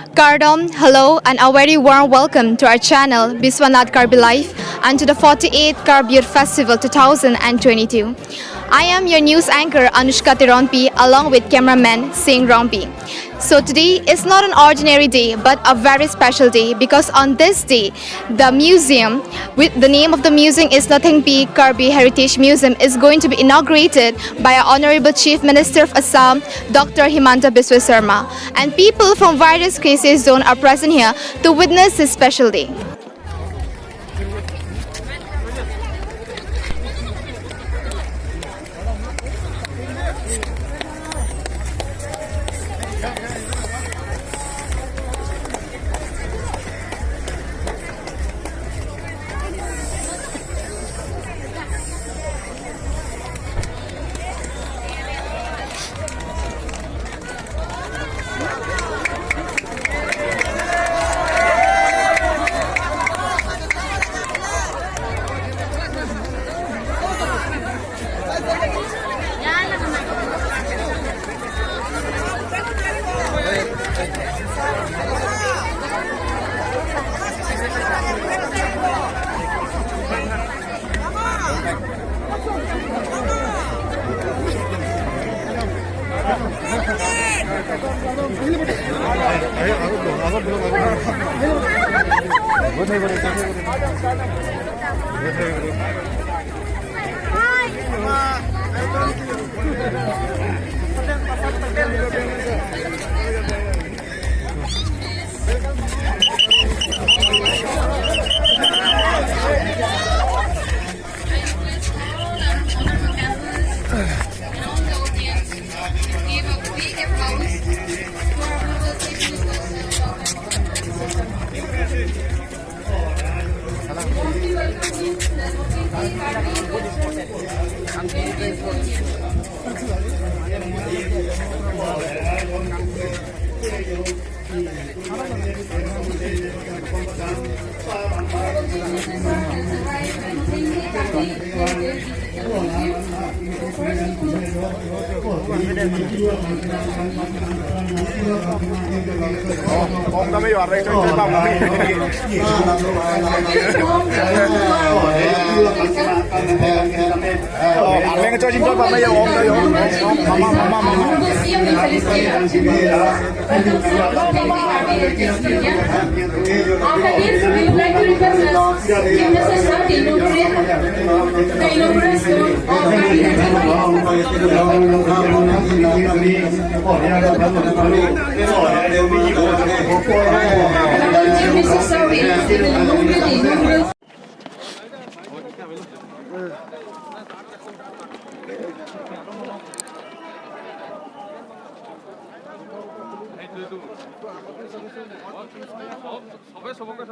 Kardom, hello, and a very warm welcome to our channel Biswanath Karbi Life and to the 48th Karbi Youth Festival 2022. I am your news anchor Anushka Teronpi along with cameraman Singh Rompi. So today is not an ordinary day but a very special day because on this day the museum with the name of the museum is Nothengpi Karbi Heritage Museum is going to be inaugurated by our Honorable Chief Minister of Assam, Dr. Himanta Biswa Sarma. And people from various cases zone are present here to witness this special day. After this, we would like to request Chief Minister Sir to inaugurate the inaugural stone of Karbi Honorable Chief Minister Sir will inaugurate the inaugural. Hi, Mama.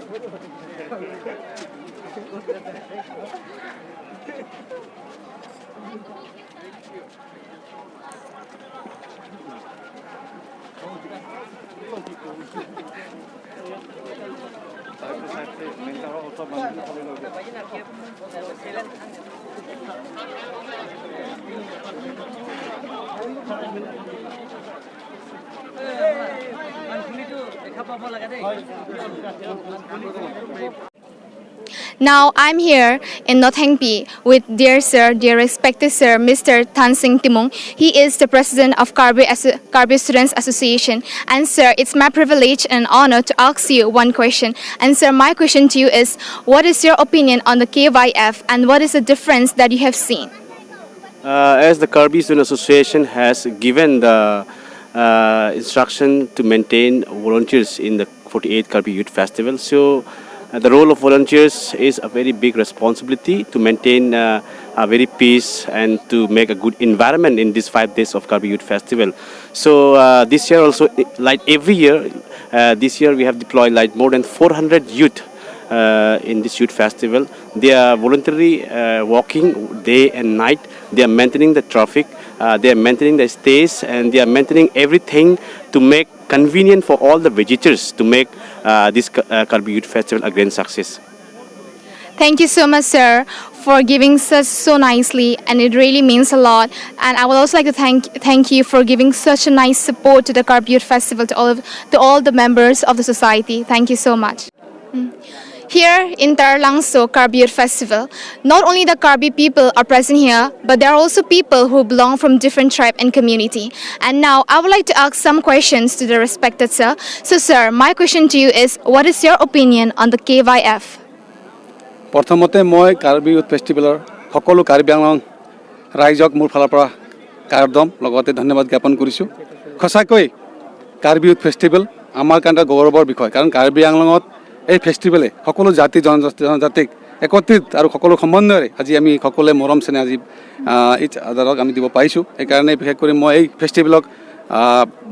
We love you. Now I'm here in Nothengpi with dear sir, dear respected sir, Mr. Thansing Timung. He is the president of Karbi Students Association. And sir, it's my privilege and honor to ask you one question. And sir, my question to you is, what is your opinion on the KYF and what is the difference that you have seen? As the Karbi Student Association has given the instruction to maintain volunteers in the 48th Karbi Youth Festival, so The role of volunteers is a very big responsibility to maintain a very peace and to make a good environment in these 5 days of Karbi Youth Festival. So this year also, like every year, this year we have deployed like more than 400 youth in this youth festival. They are voluntarily walking day and night. They are maintaining the traffic. They are maintaining the stays, and they are maintaining everything to make convenient for all the visitors to make this Karbi Youth Festival a grand success. Thank you so much, sir, for giving such so nicely, and it really means a lot. And I would also like to thank you for giving such a nice support to the Karbi Youth Festival to all the members of the society. Thank you so much. Here in Taralangso Karbi Youth Festival, not only the Karbi people are present here, but there are also people who belong from different tribe and community. And now I would like to ask some questions to the respected sir. So, sir, my question to you is, what is your opinion on the KYF? প্ৰথমতে মই Karbi youth ফেষ্টিভেলৰ সকলো কাৰ্বি আংলং ৰাইজক মোৰ ফালৰ পৰা কাৰ্দম লগতে ধন্যবাদ জ্ঞাপন কৰিছোঁ। সঁচাকৈ কাৰ্বি ইউথ ফেষ্টিভেল আমাৰ কাৰণে এটা গৌৰৱৰ বিষয়, কাৰণ কাৰ্বি আংলঙত এই ফেষ্টিভেলে সকলো জাতি জনজাতিক একত্ৰিত আৰু সকলো সমন্বয়েৰে আজি আমি সকলোৱে মৰম চেনেহ আজি ইচ আদাৰক আমি দিব পাৰিছোঁ। সেইকাৰণে বিশেষ কৰি মই এই ফেষ্টিভেলক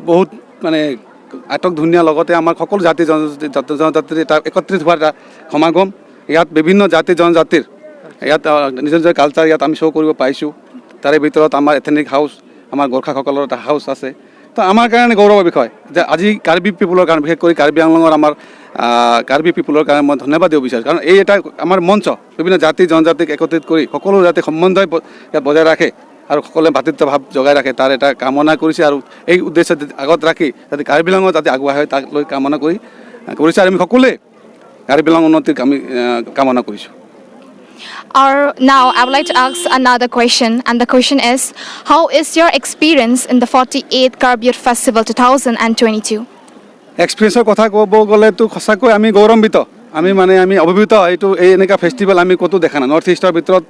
বহুত মানে আটক ধুনীয়া, লগতে আমাৰ সকলো জাতি জনজাতিৰ এটা একত্ৰিত হোৱাৰ এটা সমাগম। ইয়াত বিভিন্ন জাতি জনজাতিৰ ইয়াত নিজৰ নিজৰ কালচাৰ ইয়াত আমি শ্ব' কৰিব পাইছোঁ। তাৰে ভিতৰত আমাৰ এথেনিক হাউচ, আমাৰ গোৰ্খাসকলৰ এটা হাউচ আছে। তো আমাৰ কাৰণে গৌৰৱৰ বিষয় যে আজি কাৰ্বি পিপুলৰ কাৰণে, বিশেষ কৰি কাৰ্বি আংলঙৰ আমাৰ কাৰ্বি পিপুলৰ কাৰণে মই ধন্যবাদ দিব বিচাৰোঁ, কাৰণ এই এটা আমাৰ মঞ্চ বিভিন্ন জাতি জনজাতিক একত্ৰিত কৰি সকলো জাতি সম্বন্ধই ইয়াত বজাই ৰাখে আৰু সকলোৱে ভাতৃত্ব ভাৱ জগাই ৰাখে, তাৰ এটা কামনা কৰিছে। আৰু এই উদ্দেশ্য আগত ৰাখি যাতে কাৰ্বি আংলঙত যাতে আগবঢ়াই হয়, তাক লৈ কামনা কৰিছে আৰু আমি সকলোৱে কাৰ্বি আংলং উন্নতিৰ আমি কামনা কৰিছোঁ। Or now I would like to ask another question, and the question is, how is your experience in the 48th Karbi Youth Festival 2022? এক্সপিৰিয়েঞ্চৰ কথা ক'ব গ'লেতো সঁচাকৈ আমি গৌৰৱান্বিত, আমি মানে আমি অভিভূত। এইটো এই এনেকুৱা ফেষ্টিভেল আমি ক'তো দেখা নাই। নৰ্থ ইষ্টৰ ভিতৰত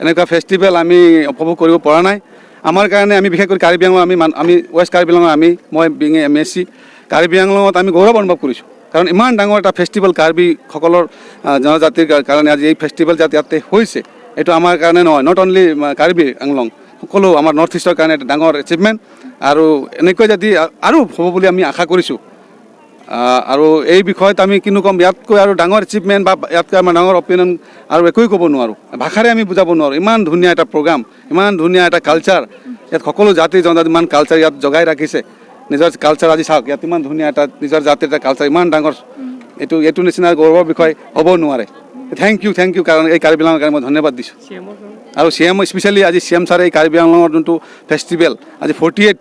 এনেকুৱা ফেষ্টিভেল আমি উপভোগ কৰিব পৰা নাই। আমাৰ কাৰণে আমি বিশেষকৈ কাৰ্বি আংলং আমি ৱেষ্ট কাৰ্বি আংলঙৰ আমি মই বিং এমএছচি, কাৰ্বি আংলঙত আমি গৌৰৱ অনুভৱ কৰিছোঁ, কাৰণ ইমান ডাঙৰ এটা ফেষ্টিভেল কাৰ্বিসকলৰ জনজাতিৰ কাৰণে আজি এই ফেষ্টিভেল যাতে ইয়াতে হৈছে, এইটো আমাৰ কাৰণে নহয়, not only Karbi Anglong, সকলো আমাৰ নৰ্থ ইষ্টৰ কাৰণে এটা ডাঙৰ এচিভমেণ্ট। আৰু এনেকৈ যদি আৰু হ'ব বুলি আমি আশা কৰিছোঁ। আৰু এই বিষয়ত আমি কিনো ক'ম, ইয়াতকৈ আৰু ডাঙৰ এচিভমেণ্ট বা ইয়াতকৈ আমাৰ ডাঙৰ অপিনিয়ন আৰু একোৱেই ক'ব নোৱাৰোঁ। ভাষাৰে আমি বুজাব নোৱাৰোঁ। ইমান ধুনীয়া এটা প্ৰগ্ৰাম, ইমান ধুনীয়া এটা কালচাৰ, ইয়াত সকলো জাতি জনজাতি ইমান কালচাৰ ইয়াত জগাই ৰাখিছে। নিজৰ কালচাৰ আজি চাওক, ইয়াত ইমান ধুনীয়া এটা নিজৰ জাতিৰ এটা কালচাৰ ইমান ডাঙৰ, এইটো নিচিনা গৌৰৱৰ বিষয় হ'ব নোৱাৰে। Thank U, thank U. কাৰণ এই কাৰ্বি আংলঙৰ কাৰণে মই ধন্যবাদ দিছোঁ। আৰু চি এম, স্পেচিয়েলি আজি চি এম ছাৰে এই কাৰ্বি আংলঙৰ যোনটো ফেষ্টিভেল আজি 48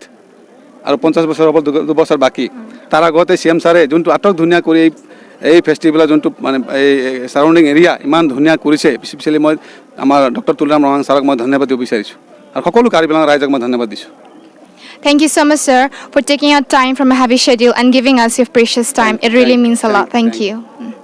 আৰু 50 বছৰ হ'ব, 2 বছৰ বাকী, তাৰ আগতে চি এম ছাৰে যোনটো আটক ধুনীয়া কৰি এই ফেষ্টিভেলৰ যোনটো মানে এই ছাৰাউণ্ডিং এৰিয়া ইমান ধুনীয়া কৰিছে, স্পেচিয়েলি মই আমাৰ ডক্টৰ তুলিৰাম ৰংহাং ছাৰক মই ধন্যবাদ দিব বিচাৰিছোঁ আৰু সকলো কাৰ্বি আংলঙৰ ৰাইজক মই ধন্যবাদ দিছোঁ। Thank you so much, sir, for taking out time from a heavy schedule and giving us your precious time. Thank It really thank means a lot. Thank Thank you.